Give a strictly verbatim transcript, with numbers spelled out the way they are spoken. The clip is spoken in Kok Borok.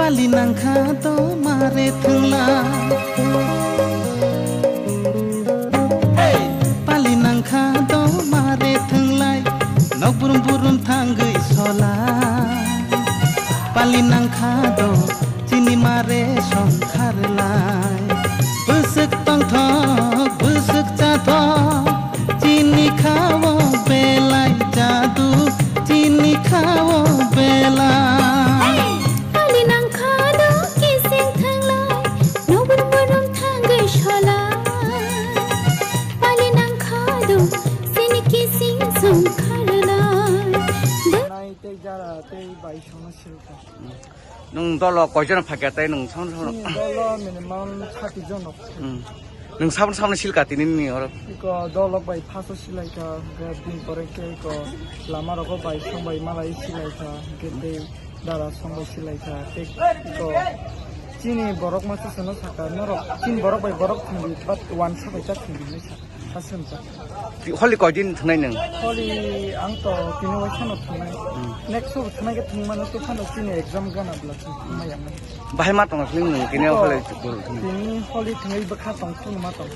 Pali nangkha do mare thwnglai. Hey! Pali nangkha do mare thwnglai. Nok burum burum thangwi sola. Pali nangkha do chini mare songkharlai. Bwswk tongthok, bwswk chathok. Chini khao belai jadu, chini khao belai. Pali nangkha do kising thanglai, nobor borom thangwi solai. Pali nangkha do sini kising songkharlai. Nai tei jara tei bai sono silka. Nwng dolo koijon phakya tei nwng samno samno? Chini dolo minimum thirty jon rok. Hmm. Nwng samno samno silka tini ni oro? Iko dolok bai phaso silaikha, hwnkhe bini pore khe iko lama rogo bai song bai malai silaikha, hwnkhe tei dara song bai silaikha, tei iko chini borok masa sano saka, norok chini borok bai borok thangdi, but wansa bai ta thangdi hinwi sa. Aswk. Holi koi din thwngnai nwng? Holi ang to tini waisa no thwngnai. Hmm. Next week thwngnai khe thwngmano to phano chini exam gana bwla thwngmai ang. Bahai ma tongna phling nwng tini holi thwngnai? Tini holi thwngwi bwkha tong phano ma tong.